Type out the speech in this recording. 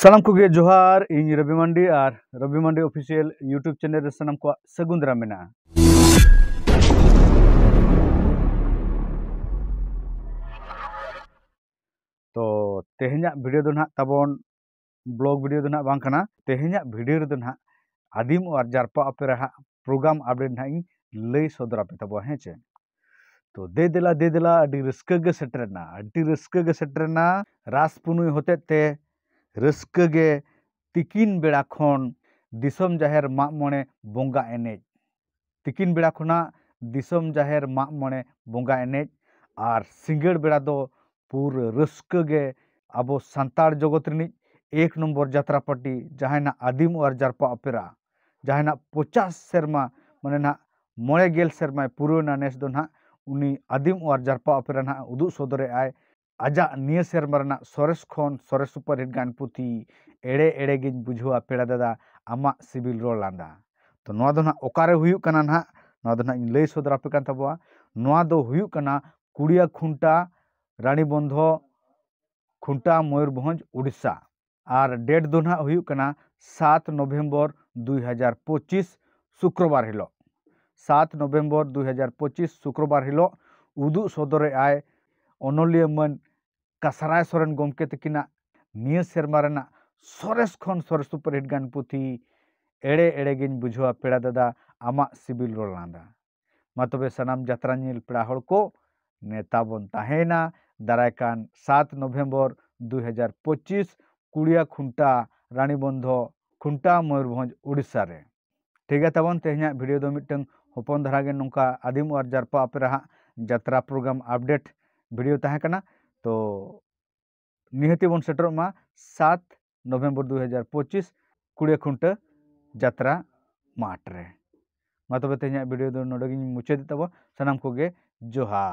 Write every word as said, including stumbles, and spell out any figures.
ᱥᱟᱱᱟᱢ ᱠᱚᱜᱮ ᱡᱚᱦᱟᱨ, ᱤᱧ ᱨᱚᱵᱤ ᱢᱟᱱᱰᱤ ᱟᱨ ᱨᱚᱵᱤ ᱢᱟᱱᱰᱤ ᱚᱯᱷᱤᱥᱤᱭᱟᱞ YouTube ᱪᱮᱱᱮᱞ ᱨᱮ ᱥᱟᱱᱟᱢ ᱠᱚᱣᱟᱜ ᱥᱟᱹᱜᱩᱱ ᱫᱟᱨᱟᱢ ᱢᱮᱱᱟᱜᱼᱟ᱾ ᱛᱚ ᱛᱮᱦᱮᱧᱟᱜ ᱵᱷᱤᱰᱤᱭᱳ ᱫᱚ ᱱᱟᱦᱟᱜ ᱛᱟᱵᱚᱱ ᱵᱞᱚᱜ ᱵᱷᱤᱰᱤᱭᱳ ᱫᱚ ᱱᱟᱦᱟᱜ ᱵᱟᱝ ᱠᱟᱱᱟ᱾ ᱛᱮᱦᱮᱧᱟᱜ ᱵᱷᱤᱰᱤᱭᱳ ᱨᱮᱫᱚ ᱱᱟᱦᱟᱜ ᱟᱹᱫᱤᱢ ᱟᱨ ᱡᱟᱨᱯᱟ ᱚᱯᱮᱨᱟ ᱦᱟᱜ ᱯᱨᱳᱜᱨᱟᱢ ᱟᱯᱰᱮᱴ ᱱᱟᱦᱟᱜ ᱤᱧ ᱞᱟᱹᱭ ᱥᱚᱫᱚᱨ ᱟᱯᱮ ᱛᱟᱵᱚᱱᱟ, ᱦᱮᱸ ᱪᱮ? ᱛᱚ ᱫᱮ ᱫᱮᱞᱟ ᱫᱮ ᱫᱮᱞᱟ, ᱟᱹᱰᱤ ᱨᱟᱹᱥᱠᱟᱹ ᱜᱮ ᱥᱮᱴᱮᱨᱮᱱᱟ, ᱟᱹᱰᱤ ᱨᱟᱹᱥᱠᱟᱹ ᱜᱮ ᱥᱮᱴᱮᱨᱮᱱᱟ᱾ ᱨᱟᱥ ᱯᱩᱱᱩᱭ ᱦᱚᱛᱮᱡ ᱛᱮ ᱨᱟᱹᱥᱠᱟᱹ ᱜᱮ ᱛᱤᱠᱤᱱ ᱵᱮᱲᱟ ᱠᱷᱚᱱ ᱫᱤᱥᱚᱢ ᱡᱟᱦᱮᱨ ᱢᱟᱜ ᱢᱚᱬᱮ ᱵᱚᱸᱜᱟ ᱮᱱᱮᱡ, ᱛᱤᱠᱤᱱ ᱵᱮᱲᱟ ᱠᱷᱚᱱᱟᱜ ᱫᱤᱥᱚᱢ ᱡᱟᱦᱮᱨ ᱢᱟᱜ ᱢᱚᱬᱮ ᱵᱚᱸᱜᱟ ᱮᱱᱮᱡ ᱟᱨ ᱥᱤᱸᱜᱟᱹᱲ ᱵᱮᱲᱟ ᱫᱚ ᱯᱩᱨᱟᱹ ᱨᱟᱹᱥᱠᱟᱹ ᱜᱮ ᱟᱵᱚ ᱥᱟᱱᱛᱟᱲ ᱡᱚᱜᱚᱛ ᱨᱤᱱᱤᱡ ᱮᱠ ᱱᱚᱢᱵᱚᱨ ᱡᱟᱛᱨᱟ ᱯᱟᱨᱴᱤ, ᱡᱟᱦᱟᱸᱭ ᱱᱟᱜ ᱟᱹᱫᱤᱢ ᱟᱨ ᱡᱟᱨᱯᱟ ᱚᱯᱮᱨᱟ, ᱡᱟᱦᱟᱸᱭ ᱱᱟᱜ ᱯᱚᱪᱟᱥ ᱥᱮᱨᱢᱟ, ᱢᱟᱱᱮ ᱱᱟᱜ ᱢᱚᱬᱮ ᱜᱮᱞ ᱥᱮᱨᱢᱟᱭ ᱯᱩᱨᱟᱹᱣᱱᱟ ᱱᱮᱥ ᱫᱚ ᱱᱟᱜ, ᱩᱱᱤ ᱟᱹᱫᱤᱢ ᱟᱨ ᱡᱟᱨᱯᱟ ᱚᱯᱮᱨᱟ ᱱᱟᱜ ᱩᱫᱩᱜ ᱥᱚᱫᱚᱨᱮᱫ ᱟᱭ᱾ ᱟᱡᱟᱜ ᱱᱤᱭᱟᱹ ᱥᱮᱨᱢᱟ ᱨᱮᱱᱟᱜ ᱥᱚᱨᱮᱥ ᱠᱷᱚᱱ ᱥᱚᱨᱮᱥ ᱥᱩᱯᱟᱨᱦᱤᱴ ᱜᱟᱭᱟᱱ ᱯᱩᱛᱷᱤ ᱮᱲᱮ ᱮᱲᱮ ᱜᱤᱧ ᱵᱩᱡᱷᱟᱹᱣᱟ ᱯᱮᱲᱟ ᱫᱟᱫᱟ, ᱟᱢᱟᱜ ᱥᱤᱵᱤᱞ ᱨᱚᱲ ᱞᱟᱸᱫᱟ᱾ ᱛᱚ ᱱᱚᱣᱟ ᱫᱚ ᱱᱟᱜ ᱚᱠᱟᱨᱮ ᱦᱩᱭᱩᱜ ᱠᱟᱱᱟ ᱱᱟᱜ, ᱱᱚᱣᱟ ᱫᱚ ᱱᱟᱜ ᱤᱧ ᱞᱟᱹᱭ ᱥᱚᱫᱚᱨ ᱟᱯᱮ ᱠᱟᱱ ᱛᱟᱵᱚᱣᱟ᱾ ᱱᱚᱣᱟ ᱫᱚ ᱦᱩᱭᱩᱜ ᱠᱟᱱᱟ ᱠᱩᱲᱤᱭᱟ ᱠᱷᱩᱱᱴᱟ, ᱨᱟᱱᱤᱵᱚᱱᱫᱷᱚ, ᱠᱷᱩᱱᱴᱟ, ᱢᱚᱭᱩᱨᱵᱷᱚᱸᱡᱽ, ᱩᱲᱤᱥᱥᱟ᱾ ᱟᱨ ᱰᱮᱴ ᱫᱚ ᱱᱟᱜ ᱦᱩᱭᱩᱜ ᱠᱟᱱᱟ ᱥᱟᱛ ᱱᱚᱵᱷᱮᱢᱵᱚᱨ ᱫᱩᱭ ᱦᱟᱡᱟᱨ ᱯᱚᱸᱪᱤᱥ, ᱥᱩᱠᱨᱚᱵᱟᱨ ᱦᱤᱞᱳᱜ᱾ ᱥᱟᱛ ᱱᱚᱵᱷᱮᱢᱵᱚᱨ ᱫᱩᱭ ᱦᱟᱡᱟᱨ ᱯᱚᱸᱪᱤᱥ, ᱥᱩᱠᱨᱚᱵᱟᱨ ᱦᱤᱞᱳᱜ ᱩᱫᱩᱜ ᱥᱚᱫᱚᱨᱮᱫ ᱟᱭ ᱚᱱᱚᱞᱤᱭᱟᱹ ᱢᱟᱹᱱ ᱠᱟᱥᱨᱟᱭ ᱥᱚᱨᱮᱱ ᱜᱚᱢᱠᱮ ᱛᱟᱹᱠᱤᱱᱟᱜ ᱱᱤᱭᱟᱹ ᱥᱮᱨᱢᱟ ᱨᱮᱱᱟᱜ ᱥᱚᱨᱮᱥ ᱠᱷᱚᱱ ᱥᱚᱨᱮᱥ ᱥᱩᱯᱟᱨᱦᱤᱴ ᱜᱟᱭᱟᱱ ᱯᱩᱛᱷᱤ ᱮᱲᱮ ᱮᱲᱮ ᱜᱤᱧ ᱵᱩᱡᱷᱟᱹᱣᱟ ᱯᱮᱲᱟ ᱫᱟᱫᱟ, ᱟᱢᱟᱜ ᱥᱤᱵᱤᱞ ᱨᱚᱲ ᱞᱟᱸᱫᱟ᱾ ᱢᱟ ᱛᱚᱵᱮ ᱥᱟᱱᱟᱢ ᱡᱟᱛᱨᱟ ᱧᱮᱞ ᱯᱮᱲᱟ ᱦᱚᱲ ᱠᱚ, ᱱᱮᱣᱛᱟ ᱵᱚᱱ ᱛᱟᱦᱮᱸᱭᱮᱱᱟ ᱫᱟᱨᱟᱭ ᱠᱟᱱ ᱥᱟᱛ ᱱᱚᱵᱷᱮᱢᱵᱚᱨ ᱫᱩᱭ ᱦᱟᱡᱟᱨ ᱯᱚᱸᱪᱤᱥ, ᱠᱩᱲᱤᱭᱟ ᱠᱷᱩᱱᱴᱟ, ᱨᱟᱱᱤᱵᱚᱱᱫᱷᱚ, ᱠᱷᱩᱱᱴᱟ, ᱢᱚᱭᱩᱨᱵᱷᱚᱸᱡᱽ, ᱩᱲᱤᱥᱥᱟ ᱨᱮ᱾ ᱴᱷᱤᱠ ᱜᱮᱭᱟ ᱛᱟᱵᱚᱱ, ᱛᱮᱦᱮᱧᱟᱜ ᱵᱷᱤᱰᱤᱭᱳ ᱫᱚ ᱢᱤᱫᱴᱟᱝ ᱦᱚᱯᱚᱱ ᱫᱷᱟᱨᱟ ᱜᱮ ᱱᱚᱝᱠᱟ ᱟᱹᱫᱤᱢ ᱟᱨ ᱡᱟᱨᱯᱟ ᱚᱯᱮᱨᱟ ᱦᱟᱸᱜ ᱡᱟᱛᱨᱟ ᱯᱨᱳᱜᱨᱟᱢ ᱟᱯᱰᱮᱴ ᱵᱷᱤᱰᱤᱭᱳ ᱛᱟᱦᱮᱸ ᱠᱟᱱᱟ᱾ ᱛᱚ ᱱᱤᱦᱟᱹᱛᱤ ᱵᱚᱱ ᱥᱮᱴᱮᱨᱚᱜ ᱢᱟ ᱥᱟᱛ ᱱᱚᱵᱷᱮᱢᱵᱚᱨ ᱫᱩᱭ ᱦᱟᱡᱟᱨ ᱯᱚᱸᱪᱤᱥ, ᱠᱩᱲᱤᱭᱟ ᱠᱷᱩᱱᱴᱟᱹ ᱡᱟᱛᱨᱟ ᱢᱟᱴᱷ ᱨᱮ᱾ ᱢᱟ ᱛᱚᱵᱮ ᱛᱮᱦᱮᱧᱟᱜ ᱵᱷᱤᱰᱤᱭᱳ ᱫᱚ ᱱᱚᱰᱮ ᱜᱤᱧ ᱢᱩᱪᱟᱹᱫᱮᱫ ᱛᱟᱵᱚᱱ᱾ ᱥᱟᱱᱟᱢ ᱠᱚᱜᱮ ᱡᱚᱦᱟᱨ᱾